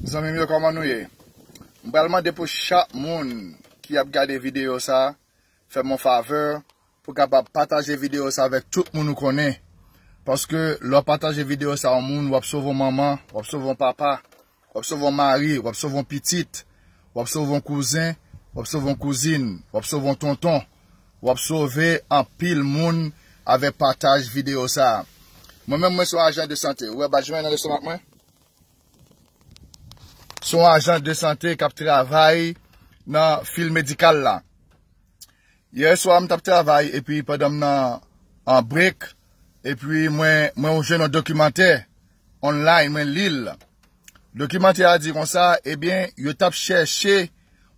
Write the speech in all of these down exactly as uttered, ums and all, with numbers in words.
Zanmi m yo, kòman nou ye? M pral mande pou chak moun ki ap gade videyo sa, fè m yon favè pou kapab pataje videyo sa avèk tout moun ou konnen. Paske lè w pataje videyo sa yon moun, w ap sove yon manman, w ap sove yon papa, w ap sove yon mari, w ap sove yon pitit, w ap sove yon kouzen, w ap sove yon kouzin, w ap sove yon tonton, w ap sove anpil moun avèk pataj videyo sa. Mwen menm, mwen se yon ajan de sante. Ou wè badj mwen nan lestomak mwen? Se yon ajan de sante k ap travay nan fil medikal la. Yè swa, m t ap travay, epi pandan m nan an break, epi mwen, mwen jwenn yon dokimantè online, mwen li l. Dokimantè a di konsa, ebyen, yo t ap chèche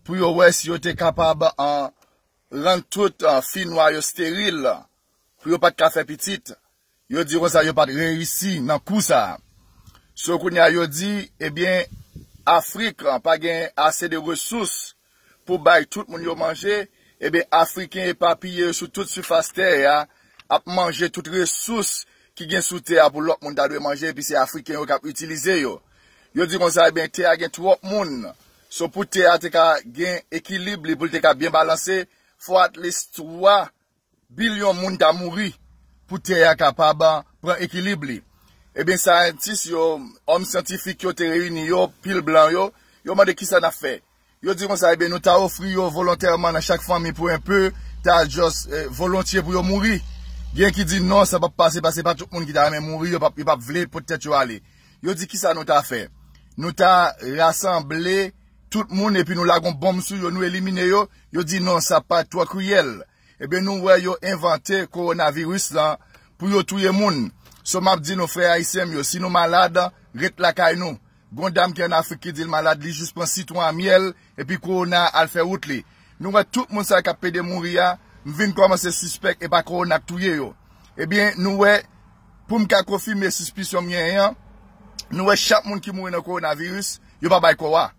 pou yo wè si yo te kapab an, rann tout an, fi nwa yo steril, pou yo pa t ka fè pitit. Yo di konsa yo pa t reyisi nan kou sa a. So kounye a yo di, ebyen, Afrik pa gen ase de resous pou bay tout moun yo manje, ebyen, Afriken epapiye sou tout sifas tè a ap manje tout resous ki gen sou tè a pou lòt moun ta dwe manje, epi se Afriken yo k ap itilize yo. Yo di konsa, ebyen, tè a gen twòp moun. So pou tè a te ka gen ekilib li, pou l te ka byen balanse, fò at least twa bilyon moun ta mouri pou tè a kapab pran ekilib li. Ebyen, syantis yo, òm syantifik yo te reyini yo, pil blan yo, yo mande kisa n ap fè. Yo di konsa, ebyen, nou ta ofri yo volontèman nan chak fanmi pou enpe, ta just, eh, volontye pou yo mouri. Gen ki di non, sa p ap pase, paske pa tout moun ki ta renmen mouri, yo p ap, yo p ap vle pot tèt yo ale. Yo di kisa nou ta fè. Nou ta rasanble tout moun epi nou lage yon bonm sou yo, nou elimine yo. Yo di non, sa pa twò kriyèl. Ebyen, nou wè yo envante kowonaviris lan pou yo touye moun. So, m ap di nou, frè ayisyen m yo, si nou malad, ret lakay nou. Gon dam ki ann Afrik ki di l malad, li jis pran sitwon a myèl, epi kowona al fè wout li. Nou wè tout moun sa yo k ap pede mouri a, m vin kòmanse sispèk e pa kowona k touye yo. Ebyen, nou wè, pou m ka konfime sispisyon m genyen an, nou wè chak moun ki mouri nan kowonaviris, yo pa bay kò a.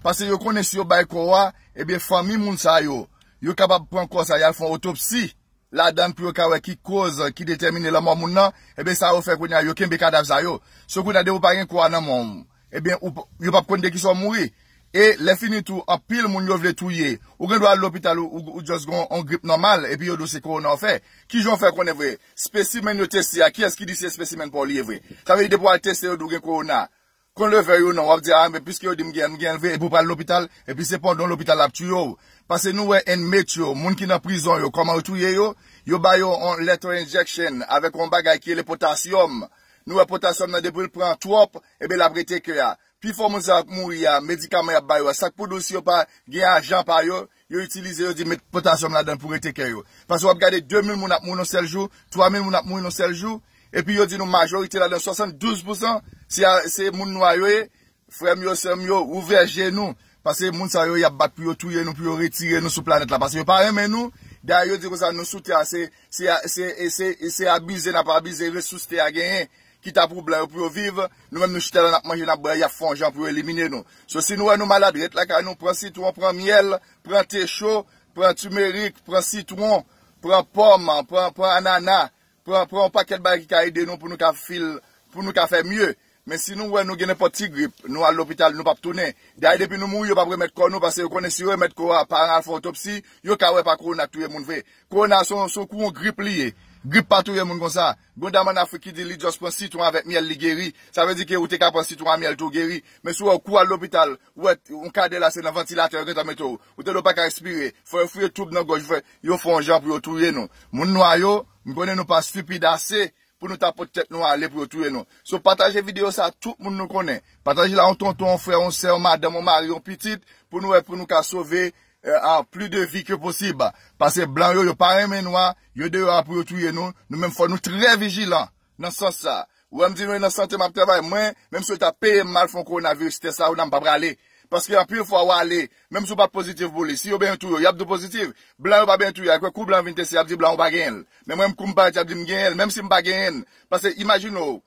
Paske yo konnen si yo bay kò a, ebyen, fanmi moun sa yo, yo kapab pran kò sa, y al fè yon otopsi ladan l pou yo ka wè ki koz ki detèmine lanmò moun nan, ebyen, sa yo fè kounye a, yo kenbe kadav sa yo. So kounye a, depi w pa gen kò a nan men w, ebyen, ou p-, yo p ap konn de kisa w mouri. E lè fini tou, anpil moun yo vle touye. Ou gen dwa al lopital, ou, ou, ou just gen yon grip nòmal, epi yo di w se kowona w fè. Kijan w fè konnen vre? Spesimèn yo teste a, kiyès ki di se spesimèn pa w li ye vre? Sa vle di depi w al teste, yo di w gen kowona. Kon leve yo non, w ap di, a, men piske yo di m gen, m gen l vre, epi w pral lopital, epi se pandan w lopital l ap touye w. Paske nou wè inmate yo, moun ki nan prizon yo, kòman yo touye yo? Yo ba yo yon lethal injection avèk yon bagay ki rele potasyòm. Nou wè potasyòm nan depi l pran twòp, ebyen l ap rete kè a. Pifò moun sa yo k mouri a, medikaman y ap ba yo a, sa k pou di w si yo pa gen ajan pa yo, yo itilize, yo di met potasyòm ladan l pou rete kè yo. Paske w ap gade de mil moun ap mouri nan sèl jou, twa mil moun ap mouri nan sèl jou, epi yo di nou majorite ladan, swasanndouz pousan, se a, se moun nwa yo ye. Frè m yo, sè m yo, ouvè je nou. Paske moun sa yo, y ap bat pou yo touye nou, pou yo retire nou sou planèt la. Paske yo pa renmen nou. Dayè, yo di konsa, nou sou tè a, se, se, se, se, se abize n ap abize resous tè a genyen, ki ta pou blan yo pou yo viv. Nou menm, nou chita la, n ap manje, n ap bwè, y ap fè yon jan pou yo elimine nou. So, si nou wè nou malad, ret lakay nou, pran sitwon, pran myèl, pran te cho, pran timerik, pran sitwon, pran pòm, pran, pran anana, pran, pran yon pakèt bagay ki ka ede nou pou nou ka fil, pou nou ka fè mye. Men si nou wè nou gen nenpòt ti grip, nou al lopital, nou p ap tounen. Dayè, depi nou mouri, yo p ap remèt kò nou, paske yo konnen si yo remèt kò a, pa al fè otopsi, yo ka wè pa kowona k touye moun vre. Kowona se yon, se yon kou yon grip li ye. Grip pa touye moun konsa. Gon dam ann Afrik ki di li just pran sitwon avèk myèl, li geri. Sa vle di ke ou te ka pran sitwon a myèl tou, ou geri. Men si w wè ou kou al lopital, ou wè yon kadè la se nan vantilatè yo gentan mete w. Ou tande w pa ka respire. Fò yo fouye toub nan gòj, fè, yo fè yon jan pou yo touye nou. Moun nwa yo, m konnen nou pa stipid ase pou nou ta pot tèt nou ale pou yo touye nou. So, pataje videyo sa a tout moun nou konnen. Pataje l a yon tonton, yon frè, yon sè, yon madanm, yon mari, yon pitit, pou nou wè, pou nou ka sove, eh, a, plis de vi ke posib. Paske blan yo, yo pa renmen nwa, yo deyò a pou yo touye nou. Nou menm fò nou trè vijilan nan sans sa. Ou wè m di nou e nan sante m ap travay. Mwen, menm si yo ta peye m mal fè yon kowonaviris tès la, ou nan m pa prale. Paske anpil fwa w ale, menm si w pa t pozitif pou li, si yo benyen touye w, y ap di w pozitif. Blan yo pa benyen touye, akwè kou blan vin teste, y ap di blan ou pa genyen l. Men mwen, kou m parèt, y ap di m genyen l, menm si m pa genyen l. Paske imajine w,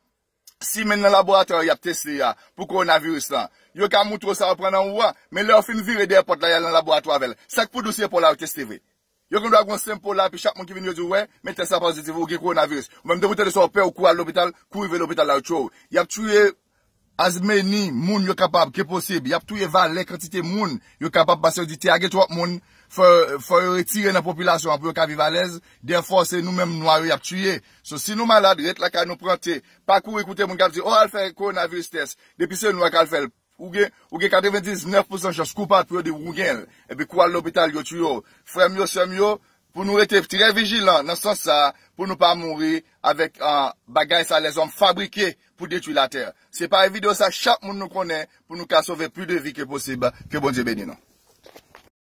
simenn nan laboratwa y ap teste a, pou kowonaviris lan. Yo ka moutre w sa yo pran nan ou a, men lè yo fin vire dèyè pòt la, y al nan laboratwa avè l. Sa k pou di w se pa w la yo teste vre? Yo gen dwa gen yon senp po la, epi chak moun ki vin yo di w, wè, men tès la pozitif, ou gen kowonaviris. Ou menm depi w tande sa, w pè, ou kouri al lopital, kou rive lopital la, yo tchwe w. Y ap touye As many moun yo kapab ke posib. Y ap touye valè kantite moun yo kapab, paske yo di te a gen twòp moun, fò, fò yo retire nan popilasyon an pou yo ka viv alèz. Therefore, se nou menm nwa yo y ap tiye. So, si nou malad, ret lakay nou, pran te. Pa kouri koute moun k ap di, "Oh, al fè kowonaviris tès." Depi se nwa k al fè l, ou gen, ou gen katrevendiznèf pousan chans kou pa pou yo di ou gen l. Epi kou al lopital, yo tiye w. Frè m yo, sè m yo, pou nou rete trè vijilan nan sans sa, pou nou pa mouri avèk, ah, bagay sa lèzòm fabrike pou detwi latè. Se pare videyo sa, chak moun nou konnen, pou nou ka sove plis de vi ke posib. Ke Bondye beni nou.